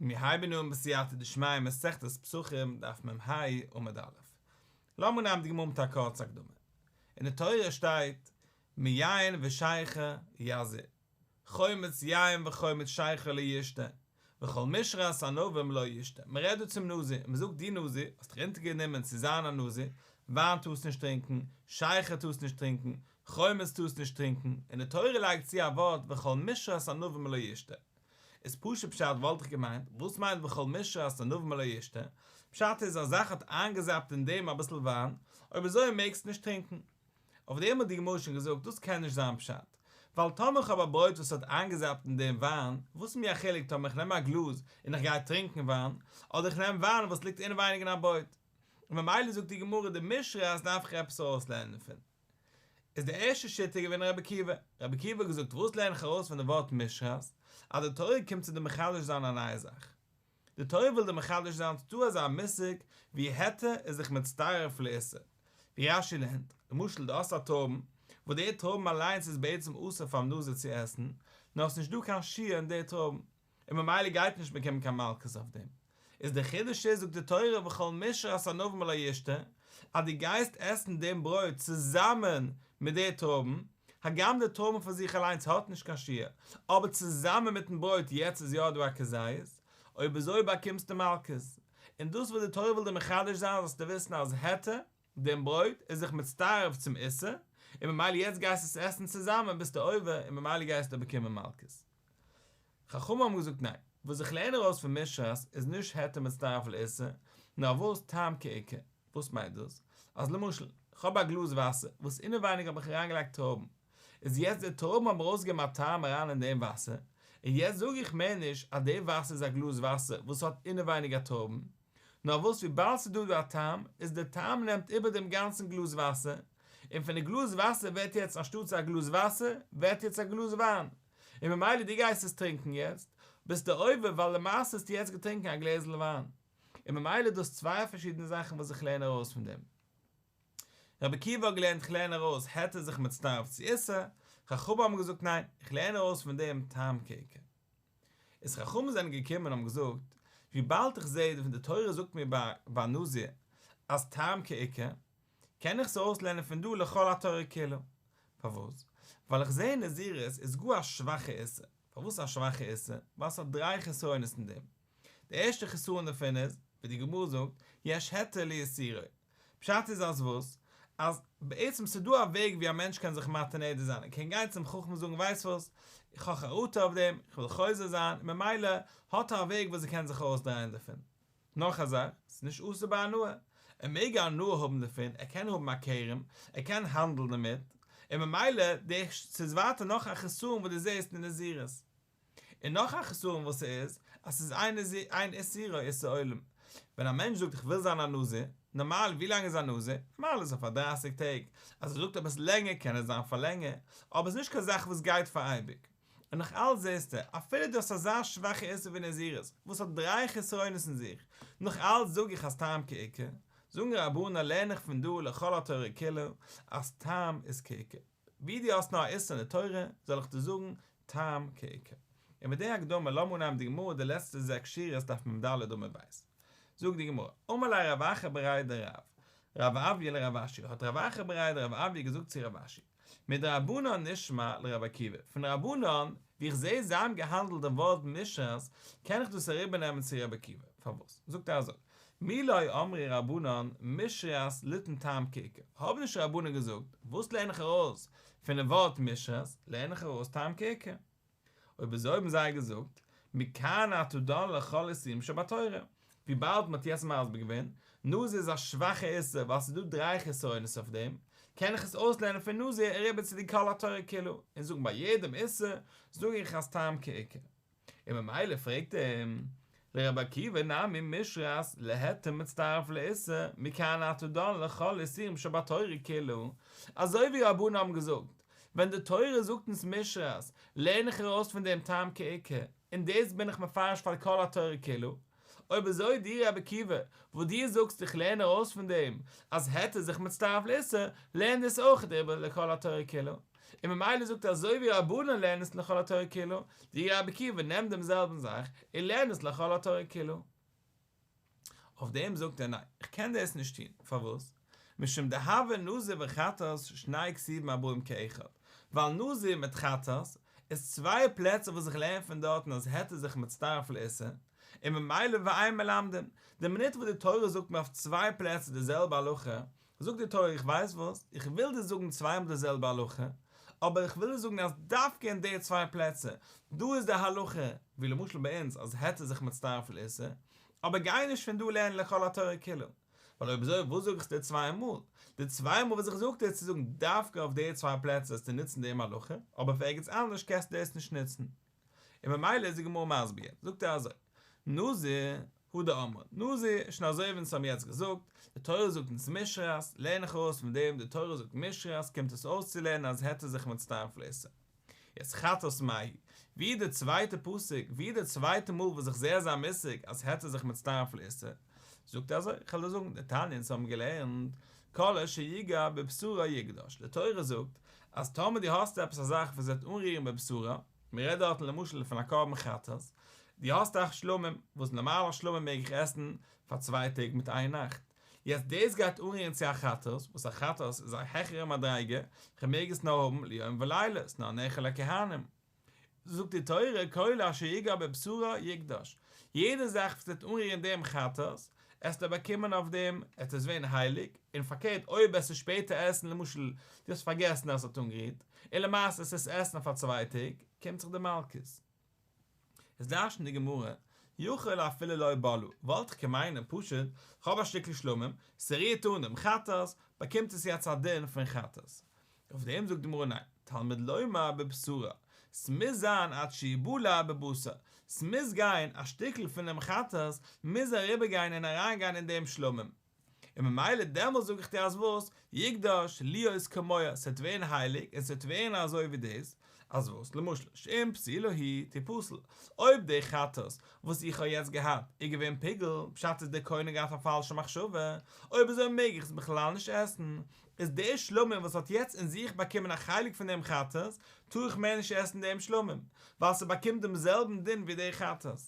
מיר הייבן אן בסייעתא דשמיא מסכת פסחים דף מ ה עמוד א'. לאמיר נעמען די גמרא מיט א קורצע הקדמה. אין די תורה שטייט מיין ושכר יזיר, חומץ יין וחומץ שכר לא ישתה, וכל משרת ענבים לא ישתה. מען רעדט דא צום נזיר, און מען זאגט דו נזיר, האסט דיך אונטערגענומען צו זיין א נזיר, וויין טארסט נישט טרינקען, שכר טארסט נישט טרינקען, חומץ טארסט נישט טרינקען, און די תורה לייגט צו א ווארט וכל משרת ענבים לא ישתה. איז פשוט פשט וואלט איך געמיינט, וואס מיינט וכל משרת ענבים לא ישתה? פשט איז א זאך האט איינגעזאפט אין דעם אביסל וויין, אויב אזוי מעגסטו נישט טרינקען. אויף דעם האט די גמרא שוין געזאגט דאס קען נישט זיין פשט, ווייל טאמער איך האב א ברויט וואס האט איינגעזאפט אין דעם וויין, וואס איז מיר א חילוק טאמער איך נעם א גלאז און איך גיי טרינקען וויין, אדער איך נעם וויין וואס ליגט אינעווייניג אין א ברויט. און ממילא זאגט די גמרא די משרת דארף איך עפעס ארויסלערנען דערפון. איז די ערשטע שיטה געווען רבי עקיבא. רבי עקיבא האט געזאגט וואס לערן איך ארויס פון די ווארט משרת? אז די תורה קומט צו דיר מחדש זיין א נייע זאך. די תורה וויל דיר מחדש זיין ס'דא אזא מושג ווי היתר איז זיך מצטרף לאיסור. ווי רש י לערנט, למשל דו האסט א טרויבן, וואס די טרויבן אליינס איז בעצם אסור פארן נזיר צו עסן, נאר ס'נישט דא קיין שיעור אין די טרויבן, און ממילא גייט נישט באקומען קיין מלקות אויף דעם. איז דער חידוש איז זאגט די תורה וכל משרת ענבים לא ישתה, אז דו גייסט עסן דעם ברויט צוזאמען מיט די טרויבן, הגם די טרויבן פאר זיך אליינס האט נישט קיין שיעור, אבער צוזאמען מיטן ברויט יעצט איז יא דא א כזית, אויב אזוי באקומסטו מלקות. און דאס וואס די תורה וויל דיר מחדש זיין זאלסטו וויסן אז היתר, דעם ברויט איז זיך מצטרף צום איסור, און ממילא יעצט גייסטו עס עסן צוזאמען ביסטו עובר און ממילא גייסטו באקומען מלקות. חכמים האבן געזאגט ניין, וואס איך לערן ארויס פון משרת איז נישט היתר מצטרף לאיסור, נאר וואס טעם כעיקר. וואס מיינט דאס? אז למשל, איך האב א גלאז וואסער, וואס אינעווייניג האב איך אריינגעלייגט טרויבן, איז יעצט די טרויבן האבן ארויסגעגעבן א טעם אריין אין דעם וואסער, און יעצט זאג איך מער נישט אז די וואסער איז א גלאז וואסער וואס האט אינעווייניג א טרויבן, נאר וואס וויבאלד ס'איז דא דא א טעם, איז די טעם נעמט איבער דעם גאנצן גלאז וואסער, און פון די גלאז וואסער ווערט יעצט אנשטאטס א גלאז וואסער, ווערט יעצט א גלאז וויין. און ממילא דו גייסט עס טרינקען יעצט, ביסטו עובר ווייל למעשה האסטו יעצט געטרינקען א גלעזל וויין. און ממילא איז דאס צוויי פארשידענע זאכן וואס איך לערן ארויס פון דעם. רבי עקיבא האט געלערנט איך לערן ארויס היתר זיך מצטרף צו איסור, חכמים האבן געזאגט ניין, איך לערן ארויס פון דעם טעם כעיקר. איז חכמים זענען געקומען און האבן געזאגט, וויבאלד איך זע ווען די תורה זאגט מיר ביי נזיר אז טעם כעיקר, קען איך עס ארויסלערנען פון דא לכל התורה כולה. פארוואס? ווייל איך זע אין נזירות איז גאר א שוואכע איסור. פארוואס א שוואכע איסור? ווייל עס האט דריי חסרונות אין דעם. די ערשטע חסרון דערפון איז, ווי די גמרא זאגט, יש היתר לאיסורו. פשט איז אז וואס? אז בעצם ס'איז דא א וועג ווי א מענטש קען זיך מתיר נדר זיין, ער קען גיין צום חכם און זאגן ווייסט וואס, איך האב חרטה אויף דעם, איך וויל חוזר זיין, און ממילא האט ער א וועג וואס ער קען זיך ארויסדרייען דערפון. נאך א זאך, ס'איז נישט אסור בהנאה, ער מעג הנאה האבן דערפון, ער קען האבן א כרם, ער קען האנדלן דערמיט, און ממילא די ס'איז ווייטער נאך א חסרון וואס דו זעסט אין נזירות. און נאך א חסרון וואס ס'איז, אז ס'איז אין איסורו איסור עולם. ווען א מענטש זאגט איך וויל זיין א נזיר, נארמאל ווי לאנג איז א נזיר? נארמאל איז ער פאר דרייסיג טעג, אז ער זאגט עפעס לענגער קען עס זיין פאר לענגער, אבער ס'איז נישט קיין זאך וואס גייט פאר אייביג. און נאך אלץ זעסטו, אפילו דו האסט אזא שוואכע איסור ווי נזירות, וואס האט דריי חסרונות אין זיך, נאך אלץ זאג איך אז טעם כעיקר, זאגן רבנן לערן איך פון דא לכל התורה כולה אז טעם איז כעיקר. ווי דו האסט נאר א איסור אין די תורה, זאל איך דיר זאגן, טעם כעיקר. און מיט די הקדמה לאמיר אנהייבן די גמרא די לעצטע זעקס שורות דף מ ד עמוד ב'. זאגט די גמרא, אמר ליה רב אחא בריה דרב רב אויא לרב אשי, האט רב אחא בריה דרב אויא געזאגט צו רב אשי, מדרבנן נשמע לרבי עקיבא, פון רבנן, ווי איך זעה זיי האבן געהאנדלט דעם ווארט משרת, קען איך דאס אריבערנעמען צו רבי עקיבא. פארוואס? זאגט ער אזוי, מי לא אמרי רבנן משרת ליתן טעם כעיקר, האבן נישט רבנן געזאגט, וואס לערן איך ארויס פונעם ווארט משרת, לערן איך ארויס טעם כעיקר. אויב אזוי האבן זיי געזאגט, מכאן אתה דן לכל איסורים שבתורה, וויבאלד מ'האט יעצט מסביר געווען, נזיר איז א שוואכע איסור ווייל ס'איז דא דריי חסרונות אויף דעם, קען איך עס אויסלערנען פון נזיר אריבער צו די כל התורה כולה, און זאגן ביי יעדעם איסור זאג איך אז טעם כעיקר. און ממילא פרעגט אים לרבי עקיבא נמי משרת להיתר מצטרף לאיסור מכאן אתה דן לכל איסורים שבתורה כולה, אזוי ווי רבנן האבן געזאגט, ווען די תורה זאגט אונז משרת לערן איך ארויס פון דעם טעם כעיקר, און דאס בין איך מפרש פאר כל התורה כולה, אויב אזוי דו רבי עקיבא וואס דו זאגסט איך לערן ארויס פון דעם אז היתר זיך מצטרף לאיסור, לערן דאס אויך איבער לכל התורה כולה. און ממילא זאגט ער אזוי ווי רבנן לערנען עס לכל התורה כולה, דו רבי עקיבא נעם דעם זעלבן זאך און לערן עס לכל התורה כולה. אויף דעם זאגט ער ניין, איך קען דאס נישט טון, פארוואס? משום דהוה נזיר וחטאת שני כתובים הבאים כאחד, ווייל נזיר מיט חטאת איז צוויי פלעצער וואס איך לערן פון דארטן אז היתר זיך מצטרף לאיסור, און ממילא ואין מלמדין, די מינוט וואס די תורה זאגט מיר אויף צוויי פלעצער די זעלבע הלכה, זאגט די תורה איך ווייס וואס, איך וויל דיר זאגן צוויי מאל די זעלבע הלכה, אבער איך וויל דיר זאגן אז דווקא אין די צוויי פלעצער, דא איז די הלכה, ווי למשל ביי אונז אז היתר זיך מצטרף לאיסור, אבער גיי נישט פון דא לערנען לכל התורה כולה, ווייל אויב אזוי וואס זאג איך דיר צוויי מאל? די צוויי מאל וואס איך זאג דיר איז צו זאגן דווקא אויף די צוויי פלעצער זאלסטו נוצן דעם הלכה, אבער אויף ערגעץ אנדערש קענסטו דאס נישט נוצן. און ממילא איז די גמרא מסביר, זאגט ער אזוי, נזיר הא דאמרן, נזיר איז שוין אזוי ווי אונז האבן יעצט געזאגט, די תורה זאגט אונז משרת, לערן איך ארויס פון דעם, די תורה זאגט משרת, קומט עס אויס צו לערנען אז היתר זיך מצטרף לאיסור. יעצט חטאת מאי, ווי איז די צווייטע פסוק, ווי איז די צווייטע מאל וואס איך זע אזא מושג אז היתר זיך מצטרף לאיסור, זאגט ער אזוי, איך וועל דיר זאגן, דתניא אונז האבן געלערנט, כל אשר יגע בבשרה יקדש, די תורה זאגט אז טאמער דו האסט עפעס א זאך וואס וועט אנרירן בבשרה, מען רעדט דארטן למשל פון א קרבן חטאת, דו האסט א שלמים, וואס נארמאל א שלמים מעג איך עסן פאר צוויי טעג מיט איין נאכט, יעצט דאס גייט אנרירן צו א חטאת, וואס א חטאת איז א העכערע מדריגה, כ'מעג עס נאר האבן ליום ולילה, ס'נאר נאכל לכהנים. זאגט די תורה כל אשר יגע בבשרה יקדש, יעדע זאך וואס וועט אנרירן דעם חטאת, עסטו באקומען אויף דעם, עט עס ווערן הייליג, און פארקערט אויב עסטו שפעטער עסן, למשל דו האסט פארגעסן אז עס האט אנגערירט, און למעשה עסט עס עסן פאר צוויי טעג, קומט זיך דיר מלקות. איז דרש'נט די גמרא, יכול אפילו לא בלעה, וואלט איך געמיינט פשוט, כ'האב א שטיקל שלמים, ס'רירט אן דעם חטאת, באקומט עס יעצט א דין פון חטאת. אויף דעם זאגט די גמרא ניין, תלמוד לומר בבשרה, ס'מוז זיין עד שיבלע בבשר, ס'מוז גיין, א שטיקל פונעם חטאת מוז אריבערגיין און אריינגיין אין דעם שלמים, און ממילא דעמאלס זאג איך דיר אז וואס, יקדש להיות כמוה, ס'וועט ווערן הייליג און ס'וועט ווערן אזוי ווי דאס, אז וואס, למשל, שאם פסולה היא, תפסל, אויב די חטאת וואס איך האב יעצט געהאט איז געווען פיגול, פשט איז דער קונה געהאט א פאלשע מחשבה, אויב אזוי מעג איך עס בכלל נישט עסן, איז דער שלמים וואס האט יעצט אין זיך באקומען א חלק פון דעם חטאת, טאר איך מער נישט עסן דעם שלמים, ווייל ס'באקומט דעם זעלבן דין ווי דער חטאת.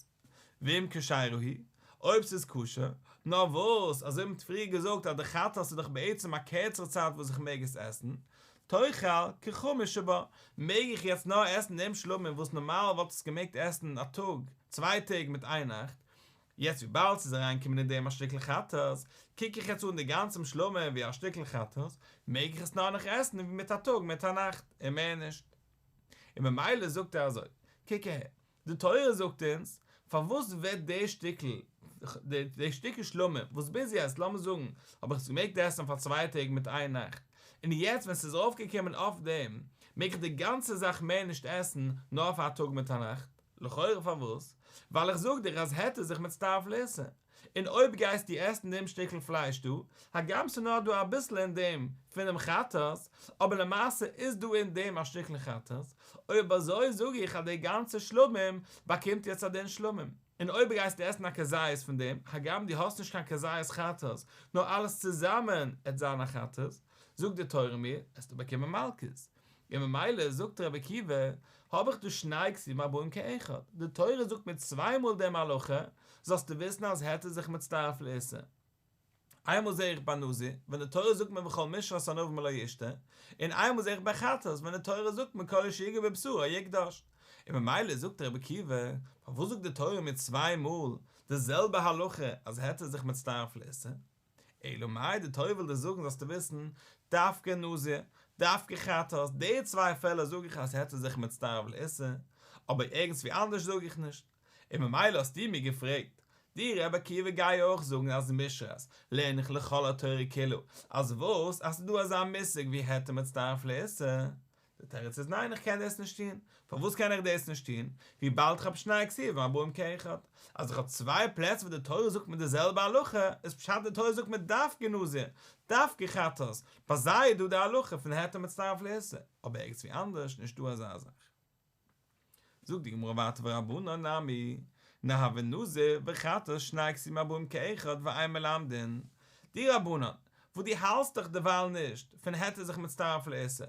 ואם כשרה היא, אויב ס'איז כשר, נאר וואס, אזוי ווי מ'האט פריער געזאגט אז די חטאת איז דאך בעצם א קערצערע צייט וואס איך מעג עס עסן, תאכל כחמש שבה, מעג איך יעצט נאר עסן דעם שלמים וואס נארמאל וואלט עס געמעגט עסן א טאג, צוויי טעג מיט איין נאכט, יעצט וויבאלד ס'איז אריינגעקומען אין דעם א שטיקל חטאת, קוק איך יעצט אן די גאנצן שלמים ווי א שטיקל חטאת, מעג איך עס נאר נאך עסן ווי מיט א טאג מיט א נאכט, און מער נישט. און ממילא זאגט ער אזוי, קוק אהער, די תורה זאגט אונז, פארוואס ווערט די שטיקל, די שטיקל שלמים, וואס ביז יעצט, לאמיר זאגן, האב איך עס געמעגט עסן פאר צוויי טעג מיט איין נאכט, און יעצט ווען ס'איז ארויפגעקומען אויף דעם, מעג איך די גאנצע זאך מער נישט עסן, נאר פאר א טאג מיט א נאכט? לכאורה פארוואס? ווייל איך זאג דיר אז היתר זיך מצטרף לאיסור. און אויב גייסטו עסן דעם שטיקל פלייש דא, הגם ס'נאר דא אביסל אין דעם פונעם חטאת, אבער למעשה איז דא אין דעם א שטיקל חטאת, אויב אזוי זאג איך אז די גאנצע שלמים באקומט יעצט א דין שלמים. און אויב גייסטו עסן א כזית פון דעם, הגם דו האסט נישט קיין כזית חטאת, נאר אלעס צוזאמען עט זיין א חטאת, זאגט די תורה מיר, עסטו באקומען מלקות. און ממילא זאגט רבי עקיבא, האב איך דא שני כתובים הבאים כאחד, די תורה זאגט מיר צוויי מאל דעם הלכה, זאלסטו וויסן אז היתר זיך מצטרף לאיסור. איינמאל זעה איך ביי נזיר, ווען די תורה זאגט מיר וכל משרת ענבים לא ישתה, און איינמאל זעה איך ביי חטאת, ווען די תורה זאגט מיר כל אשר יגע בבשרה יקדש. און ממילא זאגט רבי עקיבא, פארוואס זאגט די תורה מיר צוויי מאל די זעלבע הלכה אז היתר זיך מצטרף לאיסור? אלא מאי די תורה וויל דיר זאגן זאלסטו וויסן, דווקא נזיר, דווקא חטאת, די צוויי פעלער זאג איך אז היתר זיך מצטרף לאיסור, אבער ערגעץ ווי אנדערש זאג איך נישט. און ממילא האסטו מיר געפרעגט, דו ר' עקיבא גיי אויך זאגן אז משרת לערן איך לכל התורה כולה, אז וואס? אז ס'איז דא אזא מושג ווי היתר מצטרף לאיסור? די תירוץ איז ניין איך קען דאס נישט טון, פארוואס קען איך דאס נישט טון? וויבאלד איך האב שני כתובים הבאים כאחד, אז איך האב צוויי פלעצער וואס די תורה זאגט מיר די זעלבע הלכה, איז פשט די תורה זאגט מיר דווקא נזיר, דווקא חטאת, ביי זיי איז דא די הלכה פון היתר מצטרף לאיסור, אבער ערגעץ ווי אנדערש נישט דא אזא זאך. זאגט די גמרא ווייטער ורבנן נמי, ניהוו נזיר וחטאת שני כתובים הבאים כאחד ואין מלמדין, די רבנן, וואס דו האלסט דאך דערווייל נישט פון היתר זיך מצטרף לאיסור,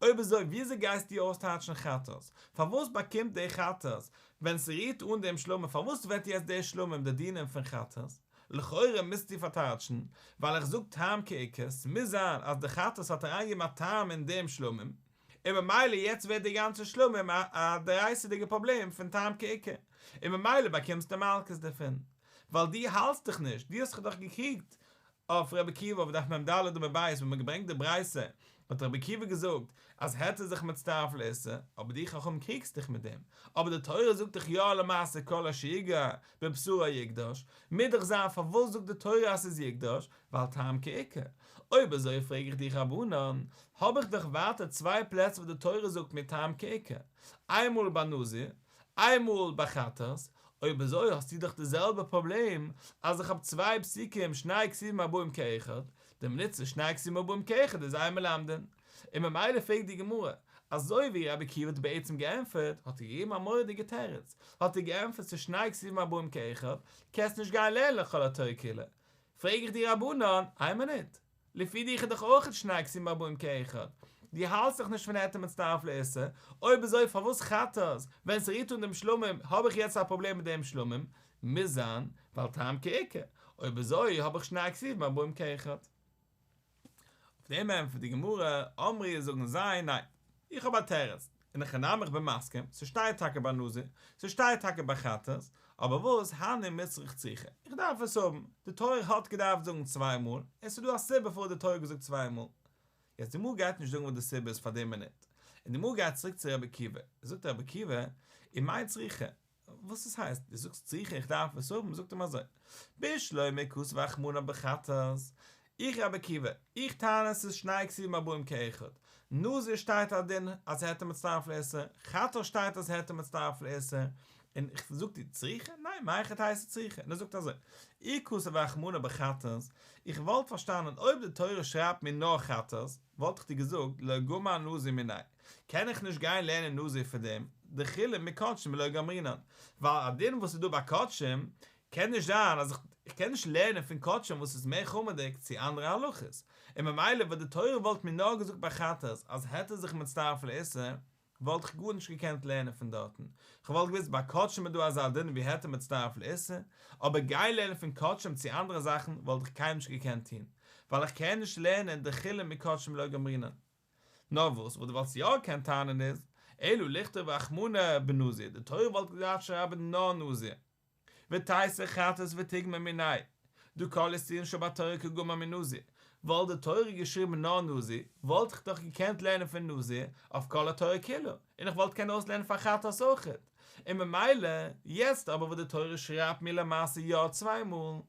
אויב אזוי וויאזוי גייסטו אויסטייטשן חטאת? פארוואס באקומט דער חטאת ווען ס'רירט אן דעם שלמים פארוואס ווערט יעצט דער שלמים די דינים פון חטאת? לכאורה מוזטו פארטייטשן ווייל איך זאג טעם כעיקר, ס'מוז זיין אז די חטאת האט אריינגעגעבן א טעם אין דעם שלמים, און ממילא יעצט ווערט די גאנצע שלמים א א דאורייתא'דיגע פראבלעם פון טעם כעיקר, און ממילא באקומסטו מלקות דערפון. ווייל דו האלטסט דיך נישט, דו האסט זיך דאך געקריגט אויף רבי עקיבא אויף דף מ"ד עמוד ב' ווען מ'האט געברענגט די ברייתא האט רבי עקיבא געזאגט אז היתר איז זיך מצטרף לאיסור, אבער דו חכמים קריגסט דיך מיט דעם, אבער די תורה זאגט דאך יא למעשה כל אשר יגע בבשרו יקדש, מוז דאך זיין פארוואס זאגט די תורה אז ס'איז יקדש, ווייל טעם כעיקר. אויב אזוי פרעג איך דיך רבנן, האב איך דאך ווייטער צוויי פלעצער וואס די תורה זאגט מיר טעם כעיקר, איינמאל ביי נזיר, איינמאל ביי חטאת, אויב אזוי האסטו דאך די זעלבע פראבלעם אז איך האב צוויי פסוקים שני כתובים הבאים כאחד, די מינוט ס'איז שני כתובים הבאים כאחד איז אין מלמדין, און ממילא פרעגט די גמרא, אזוי ווי רבי עקיבא האט בעצם געענטפערט, האט ער געגעבן א מורא'דיגע תירוץ, האט ער געענטפערט ס'איז שני כתובים הבאים כאחד, קענסט נישט גיין לערנען לכל התורה כולה, פרעג איך דיר רבנן, איין מינוט, לפי דיך איז דאך אויך שני כתובים הבאים כאחד, דו האלטסט דאך נישט פון היתר מצטרף לאיסור, אויב אזוי פארוואס חטאת, ווען ס'רירט אן דעם שלמים האב איך יעצט א פראבלעם מיט דעם שלמים, מוז זיין ווייל טעם כעיקר, אויב אזוי האב איך שני כתובים הבאים כאחד. אויף דעם ענטפערט די גמרא, אמרי זאגן זיי, ניין, איך האב א תירוץ, אין הכי נמי איך בין מסכים, ס'שטייט טאקע ביי נזיר, ס'שטייט טאקע ביי חטאת, אבער וואס, הני מיצרך צריכי, איך דארף עס האבן, די תורה האט געדארפט זאגן צוויי מאל, און ס'איז דא א סיבה פארוואס די תורה האט געזאגט צוויי מאל. יעצט די גמרא גייט נישט זאגן וואס די סיבה איז פאר די מינוט, און די גמרא גייט צוריק צו רבי עקיבא, זאגט רבי עקיבא, ומאי צריכא, וואס עס הייסט, דו זאגסט צריכא איך דארף עס האבן, זאגט אים אזוי, בשלמא כתב רחמנא בחטאת, איך רבי עקיבא, איך טענה עס איז שני כתובים הבאים כאחד, נזיר שטייט א דין אז היתר מצטרף לאיסור, חטאת שטייט אז היתר מצטרף לאיסור, און איך זאג דיר צריכא? ניין, מהיכי תיתי צריכא, און ער זאגט אזוי, אי כתב רחמנא בחטאת, איך וואלט פארשטאנען אויב די תורה שרייבט מיר נאר חטאת, וואלט איך דיר געזאגט לא גמר נזיר מיניה, קען איך נישט גיין לערנען נזיר פון דעם, דחולין מקדשים לא גמרינן, ווייל א דין וואס איז דא ביי קדשים, קען נישט זיין אז איך קען נישט לערנען פון קדשים וואס איז מער חמור'דיג צו אנדערע הלכות, און ממילא ווען די תורה וואלט מיר נאר געזאגט ביי חטאת אז היתר זיך מצטרף לאיסור, וואלט איך גארנישט געקענט לערנען פון דארטן, כ'וואלט געוואוסט ביי קדשים איז דא אזא דין ווי היתר מצטרף לאיסור, אבער גיין לערנען פון קדשים צו אנדערע זאכן וואלט איך קיינמאל נישט געקענט טון, ווייל איך קען נישט לערנען דחולין מקדשים לא גמרינן. נאר וואס וואס דו וואלסט יא געקענט טענה'ן איז, אלא לכתוב רחמנא בנזיר, די תורה וואלט געדארפט שרייבן נאר נזיר. ותיתי חטאת ותיגמר מיניה, דהא כל איסורין שבתורה קא גמר מנזיר, וואלט די תורה געשריבן נאר נזיר, וואלט איך דאך געקענט לערנען פון נזיר אויף כל התורה כולה, און איך וואלט געקענט אויסלערנען פאר חטאת אויכעט. און ממילא, יעצט אבער וואס די תורה שרייבט מיר למעשה יא צוויי מאל,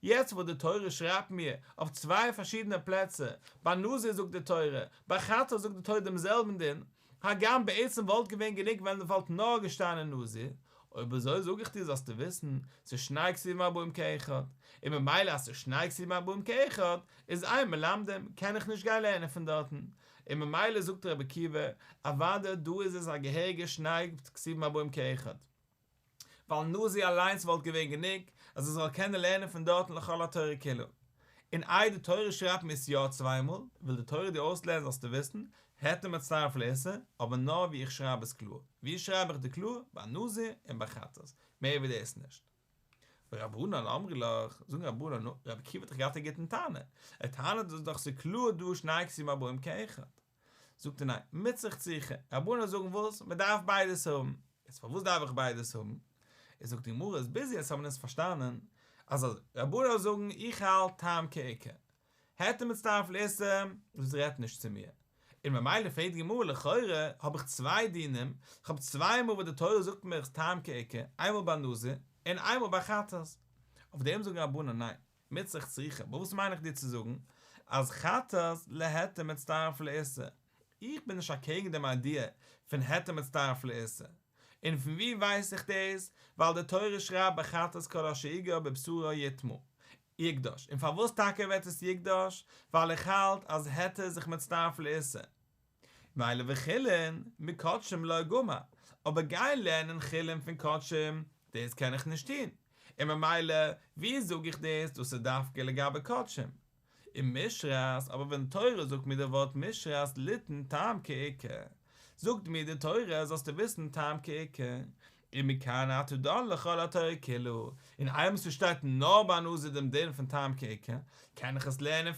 יעצט וואס די תורה שרייבט מיר אויף צוויי פארשידענע פלעצער, ביי נזיר זאגט די תורה, ביי חטאת זאגט די תורה דעם זעלבן דין, הגם בעצם וואלט געווען גענוג ווען וואלט נאר געשטאנען נזיר, אויב אזוי זאג איך דיר זאלסטו וויסן, ס'איז שני כתובים הבאים כאחד, און ממילא אז ס'איז שני כתובים הבאים כאחד, איז אין מלמדים, קען איך נישט גיין לערנען פון דארטן, און ממילא זאגט רבי עקיבא, אוודאי דא איז עס א געהעריגע שני כתובים הבאים כאחד. ווייל נזיר אליינס וואלט געווען גענוג אז ער זאל קענען לערנען פון דארטן לכל התורה כולה. און איי די תורה שרייבט מיר עס יא צוויי מאל, וויל די תורה דיר אויסלערנען זאלסטו וויסן, היתר מצטרף לאיסור, אבער נאר ווי איך שרייב עס קלאר. ווי שרייב איך די קלאר? ביי נזיר און ביי חטאת. מער ווי דאס נישט. ורבנן אמרי לך, זאגן רבנן, נו, רבי עקיבא האט דאך געהאט א גוטן טענה, ער טענה'ט דאס דאך ס'איז קלאר דא שני כתובים הבאים כאחד. זאגט ער ניין, מיצרך צריכא, רבנן זאגן וואס? מען דארף ביידעס האבן. יעצט פארוואס דארף איך ביידעס האבן? איז זאגט די גמרא אז ביז יעצט האבן אונז פארשטאנען אז אזוי, רבנן זאגן איך האלט טעם כעיקר, היתר מצטרף לאיסור, דאס רעדט נישט צו מיר, און ממילא פרעגט די גמרא לכאורה האב איך צוויי דינים, איך האב צוויי מאל וואס די תורה זאגט מיר טעם כעיקר, איינמאל ביי נזיר און איינמאל ביי חטאת. אויף דעם זאגן רבנן ניין, מיצרך צריכא, אבער וואס מיין איך דיר צו זאגן, אז חטאת להיתר מצטרף לאיסור, איך בין נישט אקעגן דעם איידיע פון היתר מצטרף לאיסור, און פון וואו ווייס איך דאס, ווייל די תורה שרייבט ביי חטאת כל אשר יגע בבשרו יטמא, יקדש, און פארוואס טאקע ווערט עס יקדש, ווייל איך האלט אז היתר איז זיך מצטרף לאיסור, מילא וחולין מקדשים לא גמר, אבער גיין לערנען חולין פון קדשים, דאס קען איך נישט טון, און ממילא ווי זאג איך דאס, דאס איז דווקא לגבי קדשים. ומשרת, אבער ווען די תורה זאגט מיר די ווארט משרת ליתן טעם כעיקר, זאגט מיר די תורה זאלסטו וויסן טעם כעיקר, ומכאן אתה דן לכל התורה כולה, און איינמאל ס'שטייט נאר ביי נזיר דעם דין פון טעם כעיקר, קען איך עס לערנען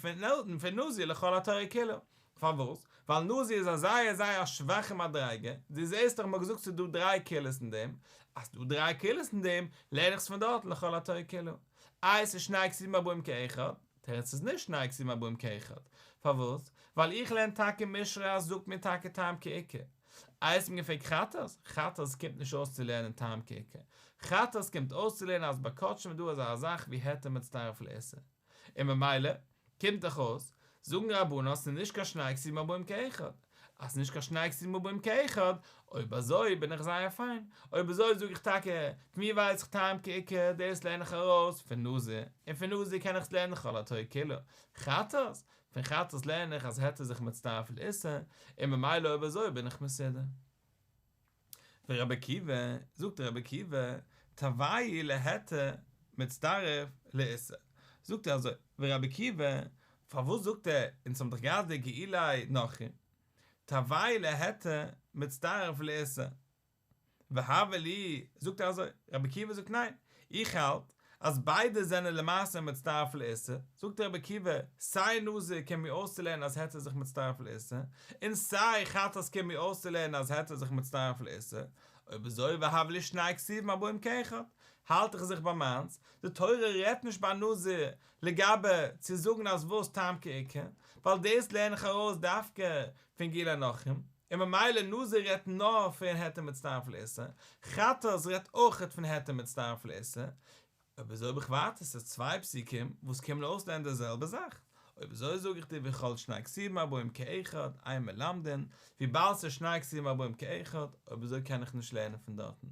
פון נזיר לכל התורה כולה. פארוואס? ווייל נזיר איז א זייער זייער א שוואכע מדריגה, דו זעסט דאך מ'האט געזאגט ס'איז דא דריי קולות אין דעם, אז ס'דא דריי קולות אין דעם, לערן איך עס פון דארט לכל התורה כולה. איי ס'איז שני כתובים הבאים כאחד? תירוץ איז נישט שני כתובים הבאים כאחד. פארוואס? ווייל איך לערן טאקע משרת זאגט מיר טאקע טעם כעיקר. איי האסט מיר געפרעגט חטאת? חטאת קומט נישט אויס צו לערנען טעם כעיקר. חטאת קומט אויס צו לערנען אז ביי קדשים איז דא אזא זאך ווי היתר מצטרף לאיסור. און ממילא קומט דאך אויס, זאגן רבנן אז ס'איז נישט קיין שני כתובים הבאים כאחד. אז ס'איז נישט קיין שני כתובים הבאים כאחד, אויב אזוי בין איך זייער פיין. אויב אזוי זאג איך טאקע, פון ווי ווייס איך טעם כעיקר, דאס לערן איך ארויס פון נזיר, און פון נזיר קען איך עס לערנען לכל התורה כולה. חטאת? פון חטאת לערן איך אז היתר זיך מצטרף לאיסור, און ממילא אויב אזוי בין איך מסודר. ורבי עקיבא, זאגט רבי עקיבא, תרווייהו להיתר מצטרף לאיסור. זאגט ער אזוי, ורבי עקיבא, פארוואס זאגט ער, אונז האבן דאך געהאט די גיעולי נכרי, תרווייהו להיתר מצטרף לאיסור. והוה להו, זאגט ער אזוי, רבי עקיבא זאגט ניין, איך האלט אז ביידע זענען למעשה מצטרף לאיסור, זאגט רבי עקיבא, סיי נזיר קומט מיר אויסצולערנען אז היתר זיך מצטרף לאיסור, און סיי חטאת קומט מיר אויסצולערנען אז היתר זיך מצטרף לאיסור, אויב אזוי והוה להו שני כתובים הבאים כאחד, האלט איך זיך ביי מיינס, די תורה רעדט נישט ביי נזיר לגבי צו זאגן אז וואס טעם כעיקר, ווייל דאס לערן איך ארויס דווקא פון גיעולי נכרים, און ממילא נזיר רעדט נאר פון היתר מצטרף לאיסור, חטאת רעדט אויכעט פון היתר מצטרף לאיסור, אויב אזוי האב איך ווייטער ס'איז צוויי פסוקים וואס קומען אויסלערנען די זעלבע זאך, אויב אזוי זאג איך דיר וכל שני כתובים הבאים כאחד אין מלמדין, וויבאלד ס'איז שני כתובים הבאים כאחד, אויב אזוי קען איך נישט לערנען פון דארטן,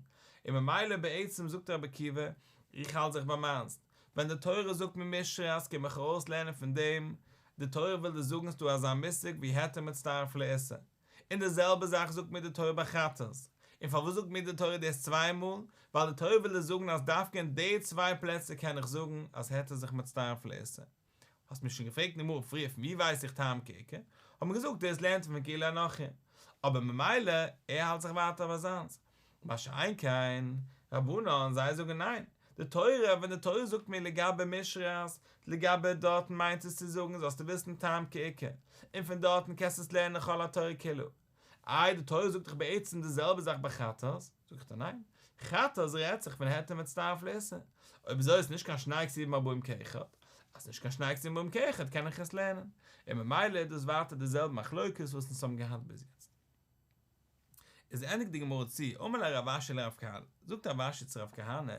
און ממילא בעצם זאגט רבי עקיבא, איך האלט זיך ביי מיינס, ווען די תורה זאגט מיר משרת קום איך ארויס לערנען פון דעם, די תורה וויל דיר זאגן ס'דא אזא מושג ווי היתר מצטרף לאיסור, און די זעלבע זאך זאגט מיר די תורה ביי חטאת, און פארוואס זאגט מיר די תורה דאס צוויי מאל, ווייל די תורה וויל דיר זאגן אז דווקא אין די צוויי פלעצער קען איך זאגן אז היתר זיך מצטרף לאיסור. האסט מיר שוין געפרעגט אמאל פריער פון ווי ווייס איך טעם כעיקר, האט מען געזאגט דאס לערנט מען פון גיעולי נכרי, אבער ממילא ער האלט זיך ווייטער ביי זיינס, מה שאין כן רבנן זיי זאגן ניין, די תורה ווען די תורה זאגט מיר לגבי משרת לגבי דארטן מיינט עס צו זאגן זאלסטו וויסן טעם כעיקר, און פון דארטן קענסטו עס לערנען לכל התורה כולה, איי די תורה זאגט דאך בעצם די זעלבע זאך ביי חטאת, זאג איך דיר ניין, חטאת רעדט זיך פון היתר מצטרף לאיסור, אויב אזוי איז נישט קיין שני כתובים הבאים כאחד, אז נישט קיין שני כתובים הבאים כאחד קען איך עס לערנען, און ממילא איז דאס ווייטער די זעלבע מחלוקת וואס אונז האבן געהאט ביז יעצט. איז ענדיגט די גמרא צו, אמר ליה רב אשי לרב כהנא, זאגט רב אשי צו רב כהנא,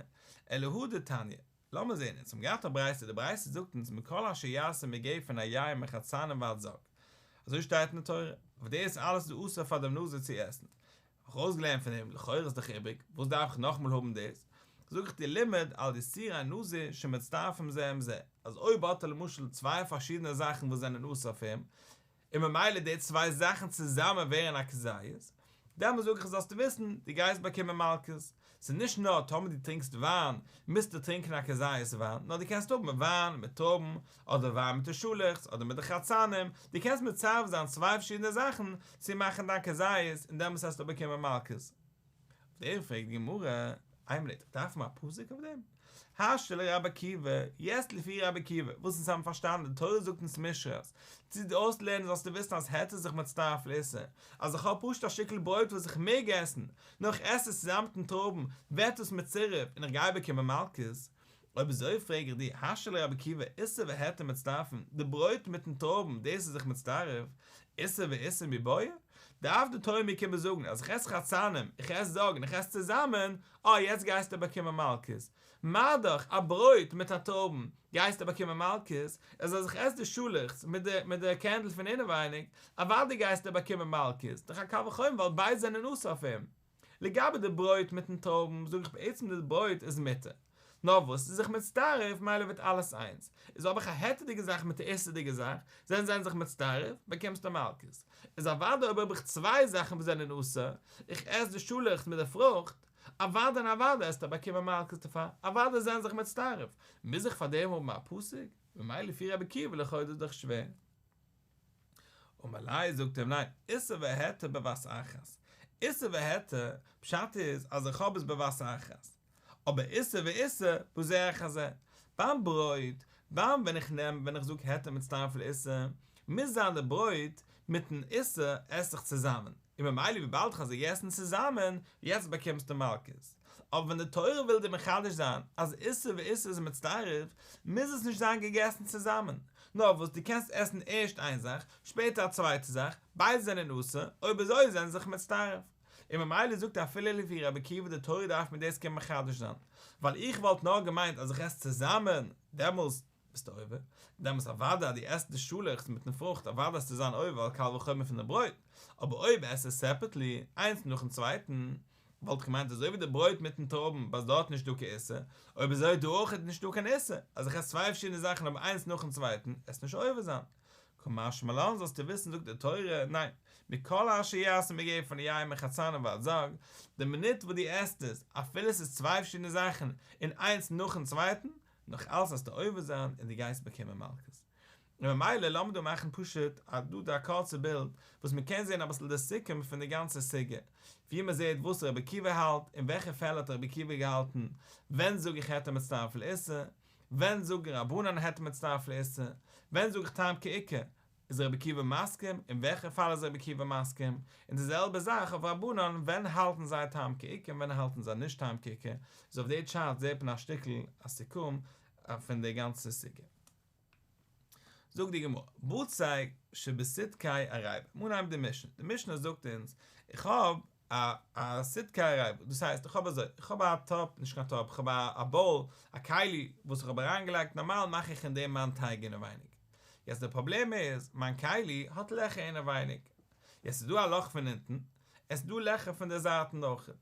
אלא הא דתניא, לאמיר זען, אונז האבן געהאט א ברייתא, די ברייתא זאגט אונז מכל אשר יעשה מגפן היין מחרצנים ועד זג, אזוי שטייט אין די תורה, אבער דאס אלעס איז אסור פאר דעם נזיר צו עסן, האב איך אויסגעלערנט פון דעם, לכאורה איז דאך איבריג, וואס דארף איך נאכאמאל האבן דאס? זאג איך דיר לימד על איסורי נזיר שמצטרפים זה עם זה, אז אויב האט ער למשל צוויי פארשידענע זאכן וואס זענען אסור אויף אים, און ממילא די צוויי זאכן צוזאמען ווערן א כזית, דעמאלס זאג איך זאלסטו וויסן, דו גייסט באקומען מלקות. ס'איז נישט נאר טאמער דו טרינקסט וויין, מוזטו טרינקען א כזית וויין, נאר דו קענסט האבן וויין מיט טרויבן, אדער וויין מיט די שאלעכץ, אדער מיט די חרצנים, דו קענסט מצרף זיין צוויי פארשידענע זאכן צו מאכן דיין כזית, און דעמאלס וועסטו באקומען מלקות. אויף דעם פרעגט די גמרא, איין מינוט, דארף מען א פסוק אויף דעם? השתא לרבי עקיבא, יעצט לפי רבי עקיבא, וואס אונז האבן פארשטאנען, די תורה זאגט אונז משרת, צו דיר אויסלערנען זאלסטו וויסן אז היתר זיך מצטרף לאיסור, אז איך האב פשוט א שטיקל ברויט וואס איך מעג עסן, נאר איך עס עס צוזאמען מיטן טרויבן, ווערט עס מצורף און איך גיי באקומען מלקות. אויב אזוי פרעג איך דיר, השתא לרבי עקיבא, איסור והיתר מצטרפין, די ברויט מיטן טרויבן, דאס איז זיך מצטרף, איסור ואיסור מיבעיא? דארף די תורה מיר קומען זאגן אז איך עס חרצנים, איך עס זג און איך עס צוזאמען, אה יעצט גייסטו באקומען מלקות. מה דאך א ברויט מיט א טרויבן גייסטו באקומען מלקות, איז אז איך עס די שאלעכץ מיט די מיט די קערנדל פון אינעווייניג, אוודאי גייסטו באקומען מלקות, דאך א קל וחומר ווייל ביידע זענען אסור אויף אים. לגבי די ברויט מיטן טרויבן זאג איך בעצם די ברויט איז מותר, נאר וואס ס'איז זיך מצטרף מילא ווערט אלעס איינס, איז האב איך א היתר'דיגע זאך מיט א איסור'דיגע זאך, זענען זיי זיך מצטרף, באקומסטו מלקות. איז אוודאי אויב האב איך צוויי זאכן וואס זענען אסור, איך עס די שאלעכץ מיט די פרוכט, אוודאי און אוודאי עסטו באקומען מלקות דערפאר, אוודאי זענען זיך מצטרף, מוז איך פאר דעם האבן א פסוק? ממילא לפי רבי עקיבא לכאו' איז דאס דאך שווער. אמר ליה זאגט אים ניין, איסור והיתר בבת אחת, איסור והיתר, פשט איז אז איך האב עס בבת אחת, אבער איסור ואיסור בזה אחר זה, ביים ברויט, ביים ווען איך נעם ווען איך זאג היתר מצטרף לאיסור, מוז זיין די ברויט מיטן איסור עס איך צוזאמען, און ממילא וויבאלד איך האב זיי געגעסן צוזאמען, יעצט באקומסטו מלקות. אבער ווען די תורה וויל דיר מחדש זיין אז איסור ואיסור איז מצטרף, מוז עס נישט זיין געגעסן צוזאמען. נאר וואס דו קענסט עסן ערשט איין זאך, שפעטער א צווייטע זאך, ביידע זענען אסור, אויב אזוי זענען זיך מצטרף. און ממילא זאגט אפילו לפי רבי עקיבא די תורה דארף מיר דאס קומען מחדש זיין, ווייל איך וואלט נאר געמיינט אז איך עס צוזאמען, דעמאלס ביסטו עובר, דעמאלס אוודאי אז דו עסט די שאלעכץ מיטן פרוכט אוודאי וועסטו זיין עובר ווייל קל וחומר פון די ברויט, אבער אויב עס עס separately, איינס נאכן צווייטן, וואלט איך געמיינט אזוי ווי די ברויט מיטן טרויבן ביז דארט נישט דא קיין איסור, אויב אזוי דא אויך איז נישט דא קיין איסור, אז איך עס צוויי פארשידענע זאכן אבער איינס נאכן צווייטן, עס נישט עובר זיין. קא משמע לן זאלסטו וויסן זאגט די תורה, ניין, מכל אשר יעשה מגפן יין מחצנים ועד זג, די מינוט וואס דו עסט עס, אפילו עס איז צוויי פארשידענע זאכן און איינס נאכן צווייטן, נאך אלס וועסטו עובר זיין און דו גייסט באקומען מלקות. און ממילא לאמיר דא מאכן פשוט א דא דא א קורצע בילד וואס מען קען זען אביסל די סיכום פון די גאנצע סוגיא, ווי מען זעט וואס רבי עקיבא האלט, אין וועלכע פעלער האט רבי עקיבא געהאלטן, ווען זאג איך היתר מצטרף לאיסור, ווען זאגן רבנן היתר מצטרף לאיסור, ווען זאג איך טעם כעיקר, איז רבי עקיבא מסכים, אין וועלכע פאל איז רבי עקיבא מסכים, און די זעלבע זאך אויף רבנן, ווען האלטן זיי טעם כעיקר און ווען האלטן זיי נישט טעם כעיקר, איז אויף די chart זעט מען א שטיקל א סיכום פון די גאנצע סוגיא. זאגט די גמרא, בצק שבסידקי עריבה, מיר נעמען די משנה, די משנה זאגט אונז, איך האב א א סידקי עריבה, דאס הייסט איך האב אזוי, איך האב א טאפ, נישט קיין טאפ, איך האב א bowl, א כלי וואס איך האב אריינגעלייגט, נארמאל מאך איך אין דעם מיין טייג אינעווייניג, יעצט די פראבלעם איז, מיין כלי האט לעכער אינעווייניג, יעצט איז דא א לאך פון אונטן, עס איז דא לעכער פון די זייטן אויכעט.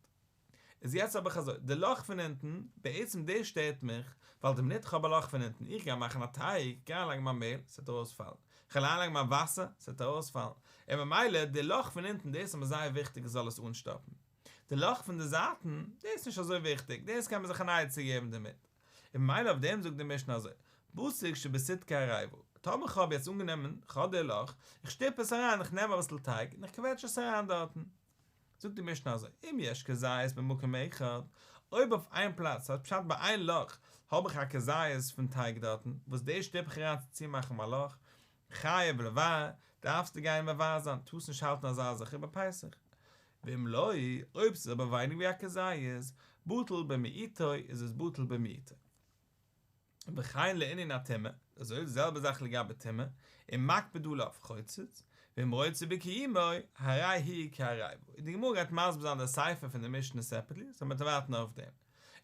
איז יעצט האב איך אזוי, די לאך פון אונטן, בעצם דאס שטערט מיך, ווייל די מינוט איך האב א לאך פון אונטן, איך גיי מאכן א טייג, איך גיי אריינלייגן מיין מעהל, ס'וועט ארויספאלן, איך וועל אריינלייגן מיין וואסער, ס'וועט ארויספאלן, און ממילא די לאך פון אונטן דאס איז מיר זייער וויכטיג איך זאל עס אנשטאפן. די לאך פון די זייטן, דאס איז נישט אזוי וויכטיג, דאס קען מען זיך אן עצה געבן דערמיט. און ממילא אויף דעם זאגט די משנה אזוי, בצק שבסידקי עריבה, טאמער איך האב יעצט אנגענומען, איך האב די לאך, איך שטופ עס אריין, איך נעם אביסל טייג און איך קוועטש עס אריין דארטן. זאגט די משנה אזוי, אם יש כזית במקום אחד, אויב אויף איין פלאץ, ס'הייסט פשט ביי איין לאך, האב איך א כזית פון טייג דארטן, וואס דאס שטופ איך אריין צו צומאכן מיין לאך, חייב לבער, דארפסטו גיין מבער זיין, טארסט נישט האלטן אזא זאך איבער פסח. ואם לא, אויב ס'איז אבער ווייניג ווי א כזית, בטל במיעוטו, איז עס בטל במיעוטו. וכן לענין הטומאה, אזוי די זעלבע זאך לגבי טומאה, אם מקפיד עליו חוצץ, ואם רוצה בקיומו, הרי הוא כעריבה. און די גמרא גייט מסביר זיין די סיפא פון די משנה separately, so מ'וועט ווארטן אויף דעם.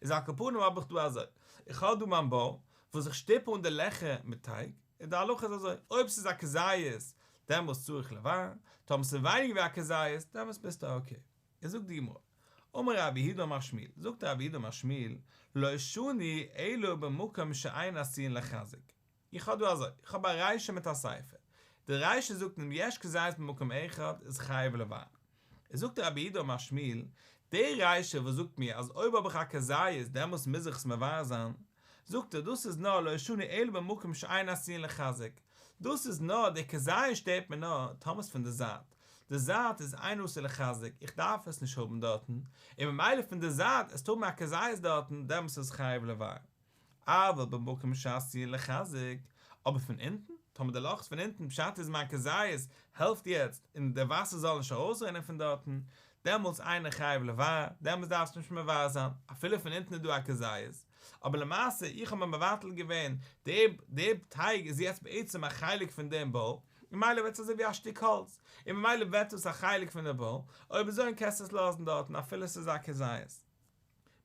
איז על כל פנים האב איך דא אזוי, איך האב דא מיין bowl, וואס איך שטופ אן די לעכער מיט טייג, און די הלכה איז אזוי, אויב ס'איז א כזית, דעמאלס צריך לבער, טאמער ס'איז ווייניגער ווי א כזית, דעמאלס ביסטו okay. איז זאגט די גמרא, אמר רב יהודה אמר שמואל, זאגט רב יהודה אמר שמואל, לא שנו אלא במקום שאין עשויין לחזק. איך האב דא אזוי, איך האב א רישא מיט א סיפא. די רישא זאגט אם יש כזית במקום אחד איז חייב לבער. איז זאגט רב יהודה אמר שמואל, די רישא וואס זאגט מיר אז אויב האב איך א כזית דעמאלס מוז איך עס מבער זיין, זאגט ער דאס איז נאר לא שנו אלא במקום שאין עשויין לחזק, דאס איז נאר די כזית שטערט מיר נאר טאמער ס'איז פון די זייט, די זייט איז אין עשוי לחזק איך דארף עס נישט האבן דארטן, און ממילא פון די זייט עסט האבן א כזית דארטן דעמאלס איז חייב לבער. אבל במקום שעשויין לחזק, אבער פון אונטן, טאמער די לאך איז פון אונטן פשט איז מיין כזית העלפט יעצט און די וואסער זאל נישט ארויסרינען פון דארטן, דעמאלטס אינו חייב לבער, דעמאלטס דארפסטו נישט מבער זיין, אפילו פון אונטן איז דא א כזית, אבער למעשה איך האב מיר מבטל געווען, די די טייג איז יעצט בעצם א חלק פון דעם bowl, ממילא ווערט עס אזוי ווי א שטיק האלץ, און ממילא ווערט עס א חלק פון די bowl, אויב אזוי קענסטו עס לאזן דארטן אפילו עס איז א כזית.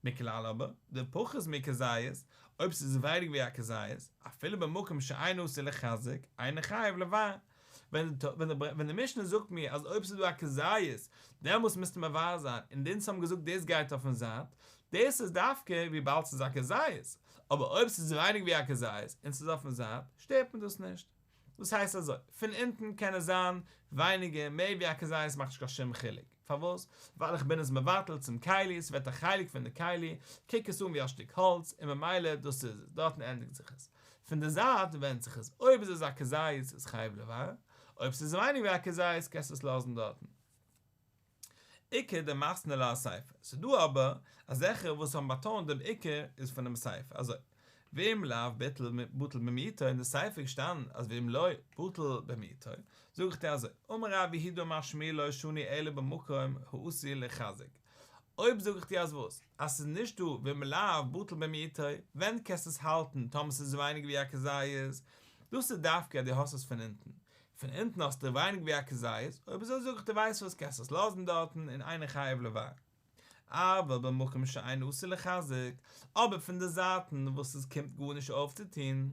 מכלל אבער, דפחות מכזית, אויב ס'איז ווייניג ווי א כזית, אפילו במקום שאין עשוי לחזק, אינו חייב לבער. ווען די משנה זאגט מיר אז אויב ס'איז דא א כזית, דעמאלס מוזטו מבער זיין, און די אונז האבן געזאגט דאס גייט אויפן זייט, דאס איז דווקא וויבאלד ס'איז א כזית, אבער אויב ס'איז ווייניג ווי א כזית און ס'איז אויפן זייט, שטערט מיר דאס נישט. דאס הייסט אזוי, פון אונטן קען עס זיין ווייניגער, מער ווי א כזית מאכט נישט קיין שום חילוק. פארוואס? ווייל איך בין עס מבטל צום כלי, עס ווערט א חלק פון די כלי, קוק עס אן ווי א שטיק האלץ, און ממילא דאס איז עס, דארטן ענדיגט זיך עס. פון די זייט ווענדט זיך עס, אויב איז עס א כזית איז חייב לבער, אויב ס'איז ווייניגער ווי א כזית קענסטו עס לאזן דארטן. איכא דמתני לה אסיפא, ס'איז דא אבער אזעלכע וואס האבן באטאנט דעם עיקר איז פונעם סיפא, אזוי, ואם לאו בטל בטל במיעוטו, אין די סיפא איז געשטאנען אז ואם לא בטל במיעוטו, זאג איך דיר אזוי, אמר רב יהודה אמר שמואל לא שנו אלא במקום העשוי לחזק, אויב זאג איך דיר אז וואס? אז ס'איז נישט דא ואם לאו בטל במיעוטו, ווען קענסטו עס האלטן טאמער ס'איז ווייניגער ווי א כזית, דאס איז דווקא אז דו האסט עס פון אונטן, פון אונטן האסטו ווייניגער ווי א כזית, אויב אזוי זאג איך דיר ווייסט וואס קענסט עס לאזן דארטן און אינו חייב לבער. אבל במקום שאינו עשוי לחזק, אבער פון די זייטן וואס עס קומט גארנישט אויפצוטון,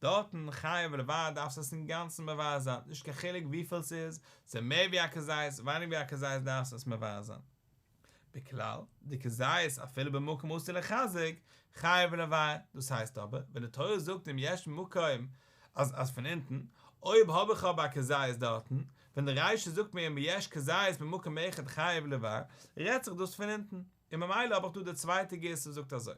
דארטן חייב לבער דארפסטו עס אינגאנצן מבער זיין, נישט קיין חילוק וויפיל ס'איז, ס'איז מער ווי א כזית, ווייניגער ווי א כזית דארפסטו עס מבער זיין. בכלל, דכזית אפילו במקום העשוי לחזק, חייב לבער, דאס הייסט אבער, ווען די תורה זאגט אם יש מקום אז אז פון אונטן, אויב האב איך אבער א כזית דארטן, ווען די רישא זאגט מיר אם יש כזית במקום אחד חייב לבער, רעדט זיך דאס פון אונטן, און ממילא האב איך דא די צווייטע גירסא וואס זאגט אזוי,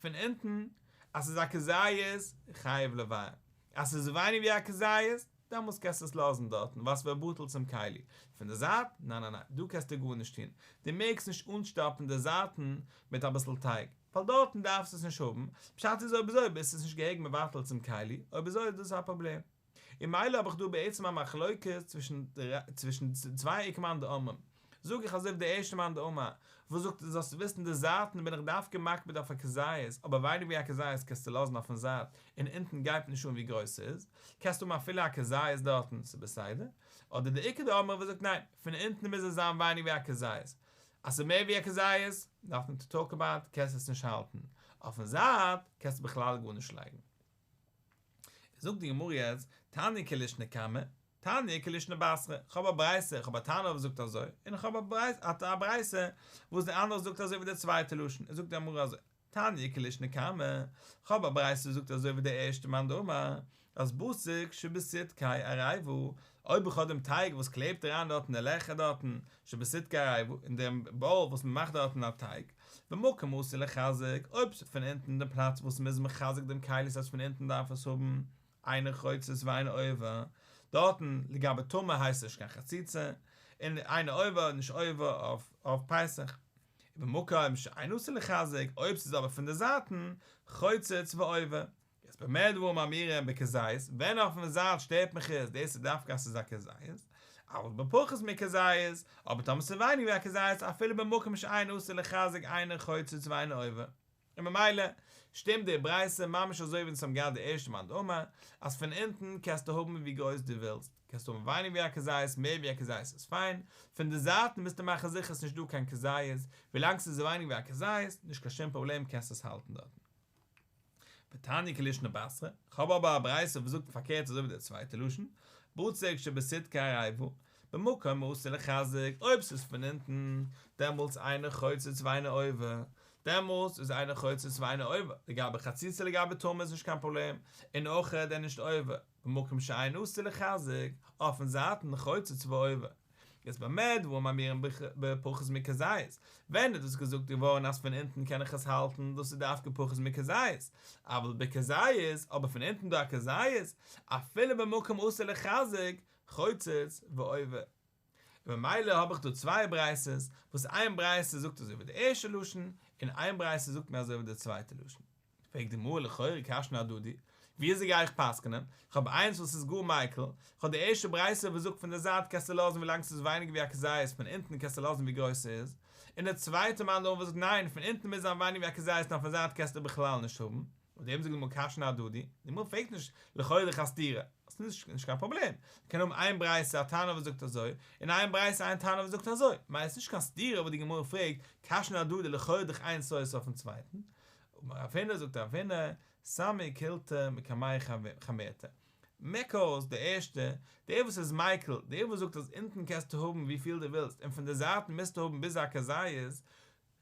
פון אונטן, אז ס'איז א כזית, חייב לבער, אז ס'איז ווייניג ווי א כזית, דעמאלס קענסטו עס לאזן דארטן ווייל ס'ווערט בטל צום כלי. פון די זייט? ניין ניין ניין, דא קענסטו גארנישט טון. דו מעגסט נישט אנשטאפן די זייטן מיט אביסל טייג, ווייל דארטן דארפסטו עס נישט האבן, פשט איז אויב אזוי ביסטו עס נישט געהעריג מבטל צום כלי, אויב אזוי איז דאס א פראבלעם. און מילא האב איך דא בעצם א מחלוקת צווישן צווישן צוויי איכא מאן דאמרים. זאג איך אזוי ווי דער ערשטער מאן דאמר וואס זאגט זאלסט וויסן די זייטן בין איך דווקא מקפיד אויף א כזית אבער ווייניגער ווי א כזית קענסטו לאזן אויפן זייט און אונטן גייט נישט אן ווי גרויס ס'איז קענסט האבן אפילו א כזית דארטן ס'איז בסדר אדער די איכא דאמרי וואס זאגט ניין פון אונטן מוז עס זיין ווייניגער ווי א כזית אז ס'איז מער ווי א כזית נאטינג טו טאלק אבאוט קענסט עס נישט האלטן אויפן זייט קענסטו בכלל גארנישט לייגן. זאגט די גמרא יעצט תניא כלישנא קמא תניא כלישנא בתרא, כ'האב א ברייתא, כ'האב א תנא וואס זאגט אזוי, און איך האב א ברייתא וואס די אנדערע זאגט אזוי ווי די צווייטע לשון, זאגט די גמרא אזוי, תניא כלישנא קמא, כ'האב א ברייתא וואס זאגט אזוי ווי די ערשטע מאן דאמר, אז בצק שבסדקי עריבה, אויב איך האב דעם טייג וואס קלעבט אריין דארט אין די לעכער דארטן, שבסדקי עריבה, אין דעם באול וואס מ'מאכט דארטן א טייג, במקום העשוי לחזק, אויב ס'איז פון אונטן די פלאץ וואס מ'איז מחזק דעם כלי ס'הייסט פון אונטן דארף עס האבן, אינו חוצץ ואינו עובר, דארטן לגבי טומאה הייסט עס נישט קיין חציצה, און אינו עובר נישט עובר אויף פסח. ובמקום שאינו עשוי לחזק, אויב ס'איז אבער פון די זייטן, חוצץ ועובר. יעצט במה דברים אמורים בכזית, ווען אויפן זייט שטערט מיך עס, דאס איז דווקא אז ס'איז א כזית, אבל בפחות מכזית, אבער טאמער ס'איז ווייניגער ווי א כזית, אפילו במקום שאינו עשוי לחזק אינו חוצץ ואינו עובר. און ממילא שטימט די ברייתא ממש אזוי ווי אונז האבן געהאט די ערשטע מאן דאמר, אז פון אונטן קענסטו האבן ווי גרויס דו ווילסט, קענסט האבן ווייניג ווי א כזית, מער ווי א כזית איז פיין, פון די זייטן מוזטו מאכן זיכער ס'נישט דא קיין כזית, ווילאנג ס'איז ווייניג ווי א כזית, נישט קיין שום פראבלעם קענסט עס האלטן דארטן. ותניא כלישנא בתרא, כ'האב אבער א ברייתא וואס זאגט פארקערט אזוי ווי די צווייטע לשון, בצק שבסדקי עריבה, במקום העשוי לחזק, אויב ס'איז פון אונטן, דעמאלטס אינו חוצץ ואינו עובר, דעמאלטס איז אינו חוצץ ואינו עובר, לגבי חציצה לגבי טומאה איז נישט קיין פראבלעם, און אויך איז ער נישט עובר, במקום שאינו עשוי לחזק, אויפן זייטן חוצץ ועובר. איז במה דברים אמורים בפחות מכזית, ווען איז דאס געזאגט געווארן אז פון אונטן קען איך עס האלטן, דאס איז דווקא פחות מכזית, אבל בכזית, אבער פון אונטן דא א כזית, אפילו במקום העשוי לחזק, חוצץ ועובר. און ממילא האב איך דא צוויי ברייתות, וואס איין ברייתא זאגט אזוי ווי די ערשטע לשון, און איין ברייתא זאגט מיר אזוי ווי די צווייטע לשון. פרעגט די גמרא לכאורה קשיין אהדדי, ווי אזוי גיי איך פסק'נען? איך האב איינס וואס איז גאר מיקל, איך האב די ערשטע ברייתא וואס זאגט פון די זייט קענסטו לאזן ווילאנג ס'איז ווייניגער ווי א כזית, פון אונטן קענסטו לאזן ווי גרויס ס'איז, און די צווייטע מאן דאמר וואס זאגט ניין, פון אונטן מוז זיין ווייניגער ווי א כזית נאר פון זייט קענסטו בכלל נישט האבן. אויף דעם זאגט די גמרא קשיין אהדדי, די גמרא פרעגט נישט לכאורה דאך א סתירה, עס איז נישט קיין פראבלעם, מ'קען האבן איין ברייתא א תנא וואס זאגט אזוי, און איין ברייתא איין תנא וואס זאגט אזוי, ממילא איז נישט קיין סתירה וואס די גמרא פרעגט, קשיין אהדדי לכאורה דאך איינס סותר אויפן צווייטן, אמר רב הונא זאגט רב הונא, סמי קילתא מקמי חמירתא, מעק אויס די ערשטע, דער וואס איז מיקל, דער וואס זאגט אז אונטן קענסטו האבן ווי פיל דו ווילסט און פון די זייטן מוזטו האבן ביז א כזית,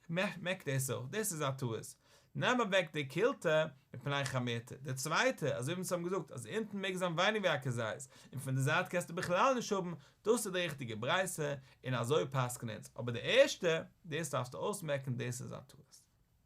מעק דאס אויס, דאס איז א טעות. נעם אוועק די קילתא מפני חמירתא. די צווייטע, אזוי ווי אונז האבן געזאגט אז אונטן מעג זיין ווייניגער ווי א כזית, און פון די זייט קענסטו בכלל נישט האבן, דאס איז די ריכטיגע ברייתא, און אזוי פסק'ן אונז. אבער די ערשטע, דאס דארפסטו אויסמעקן, דאס איז א טעות.